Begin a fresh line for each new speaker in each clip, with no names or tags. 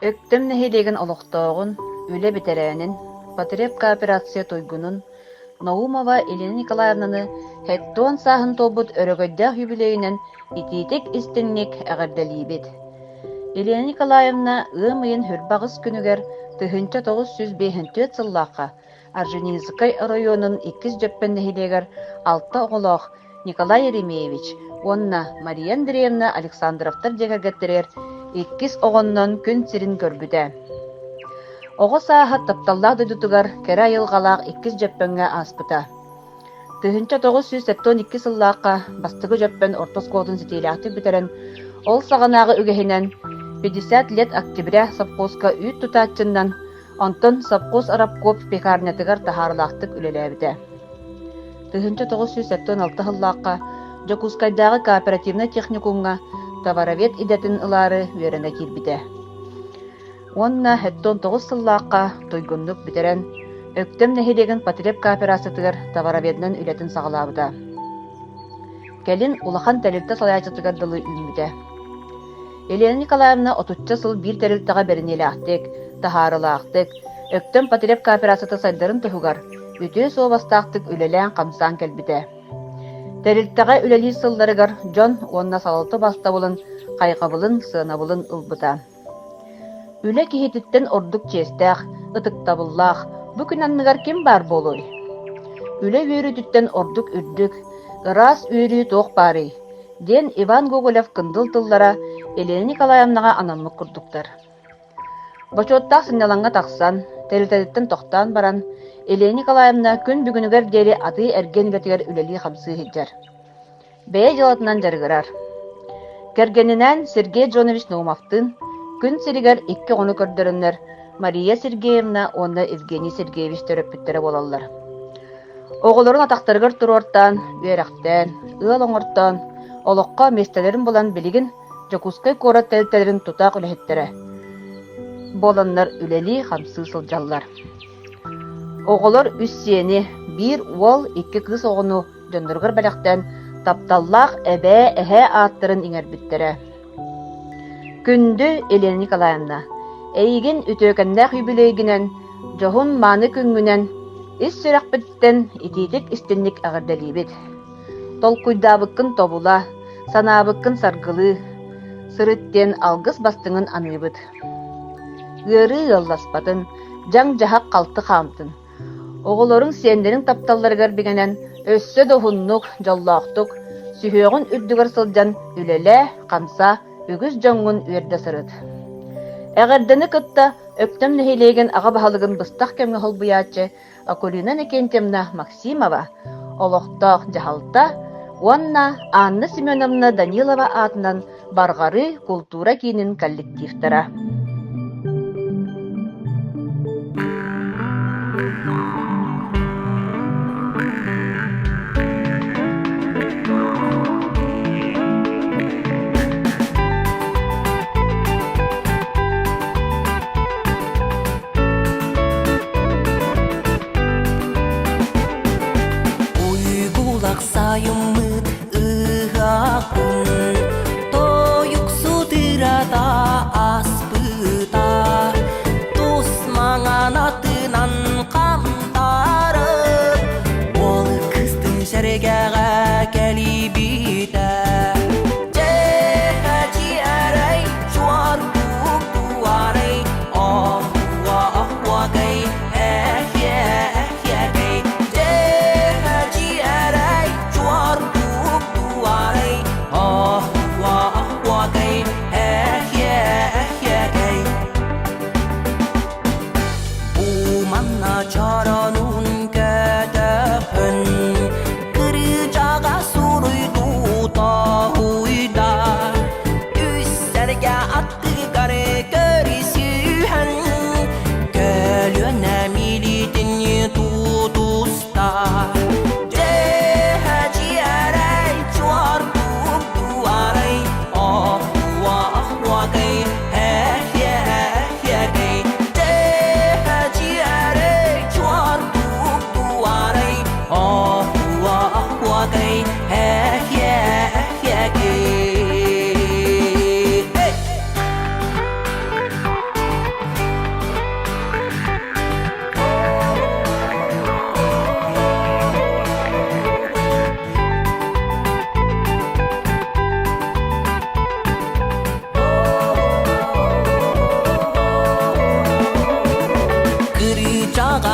Өктөм нэһилиэгин олохтооҕун, үлэ бэтэрээнин, потребкооперация туйгунун Наумова Елена Николаевнаны 70 сааһын туолбут өрөгөйдөөх юбилейынан итиитик-истиҥник эҕэрдэлиибит! Елена Николаевна ыам ыйын 28 күнүгэр 1954 сыллаахха Орджоникидзевскай оройуонун Иккис Дьөппөн нэһилиэгэр алта оҕолоох Николай Еремеевич уонна Мария Андреевна Александровтар дьиэ кэргэттэригэр иккис оҕоннон күн сирин көрбүтэ. Оҕо сааһа тапталлаах дойдутугар кэрэ айылҕалаах Иккис Дьөппөҥҥө ааспыта. 1972 сыллаахха Бастакы Дьөппөн орто оскуолатын ситиилээхтик бүтэрэн, ол саҕанааҕы үгэһинэн 50 лет октября совхозка үүт тутааччыннан, онтон совхоз Арабкоп пекарнятыгар таһаарыылаахтык үлэлээбитэ. 1976 сыллаахха Дьокуускайдааҕы кооперативнай техникумҥа товаровед идэтин ылаары үөрэнэ киирбитэ. Уонна 79 сыллаахха туйгуннук бүтэрэн, Өктөм нэһилиэгин потреб кооперациятыгар товароведынан үлэтин саҕалаабыта. Кэлин улахан тэрилтэ салайааччытыгар дылы үүммүтэ. Елена Николаевна отучча сыл биир тэрилтэҕэ бэриниилээхтик, таһаарылаахтык, Өктөм потреб кооперацията сайдарын туһугар үтүө суобастаахтык үлэлээн-хамсаан кэлбитэ. Тэрилтэҕэ үлэлиир сылларыгар дьон уонна салалта бастабылын, хайҕабылын, сыанабылын ылбыта. Үлэ киһититтэн ордук чиэстээх, ытыктабыллаах, бу күн анныгар ким баар буолуой? Үлэ үөрүүтүттэн ордук үрдүк, ыраас үөрүү туох баарый? диэн Иван Гоголев-Кындыл тыллара Елена Николаевнаҕа анаммыт курдуктар. Бочуоттаах сынньалаҥҥа тахсан, тэрилтэтиттэн тохтоон баран, Елена Николаевна күн бүгүнүгэр диэри атыы-эргиэн үлэтигэр үлэлии-хамсыы сылдьар. Бэйэ дьыалатынан дьарыгырар. Кэргэнинээн Сергей Джонович Наумовтыын күн сиригэр икки оҕону көрдөрөннөр Мария Сергеевна уонна Евгений Сергеевич төрөппүттэрэ буолаллар. Оҕолорун атахтарыгар туруортаан, үөрэхтээн, ыал оҥортоон, олоххо миэстэлэрин булан билигин Дьокуускай куорат тэрилтэлэрин тутаах үлэһиттэрэ буоланнар үлэлии-хамсыы сылдьаллар. Оҕолор үс сиэни, биир уол, икки кыыс оҕону дьонноругар бэлэхтээн тапталлаах эбээ, эһээ ааттарын иҥэрбиттэрэ. Күндү Елена Николаевна, эйигин үтүөкэннээх юбилейгинэн, дьоһун-мааны күҥҥүнэн ис сүрэхпиттэн итиитик-истинник эҕэрдэлиибит. Толкуйдаабыккын тобула, санаабыккын саргылыы, сырыт диэн алгыс бастыҥын аныыбыт. Ыарыы ыалласпатын, дьаҥ-дьаһах халты хаамтын. Оҕолоруҥ, сиэннэриҥ тапталларыгар бигэнэн, өссө да уһуннук, дьоллоохтук, сүһүөҕүн үрдүгэр сылдьан үлэлээ, хамсаа, үгүс дьоҥҥун үөрдэ сырыт. Эҕэрдэни кытта Өктөм нэһилиэгин аҕа баһылыгын быстах кэмҥэ холбуйааччы Акулина Иннокентьевна Максимова, олохтоох дьаһалта уонна Анна Семеновна Данилова аатынан Барҕарыы култуура киинин коллективтара.
Уйгулах сайыммыт ыһаахпын Тойуксу тырата аспыта Тус маҥан атынан хантарып Ол кыстын сэргэҕэ кэлибитэ Дьэһэ-дьиэрэй чуор туарай Оһуа-оһуокай эһиэ-эһиэкэй Дьэһэ-дьиэрэй чуор.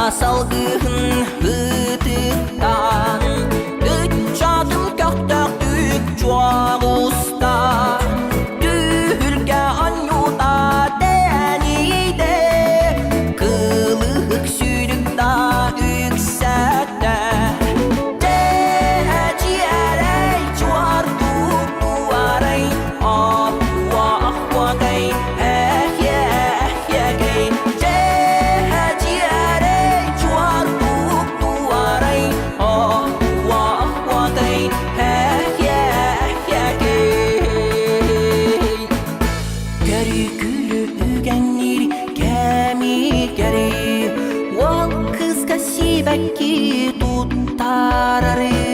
Салгыһын ытыктаан, ыччатым көхтөөхтүк чуоҕуста. Түһүлгэ анньута тэниидэ, кылыһык сүүрүк да үксэттэ. Дьиэрэй чуордук туарай, аппуа-ахпуакай, эхе-эхекэй. Дьиэрэй чуордук туарай, аппуа-ахпуакай, эхе-эхекэй. Көрүкүлү үгэнниир кэмигэр уол кыыска сибэкки туттарары.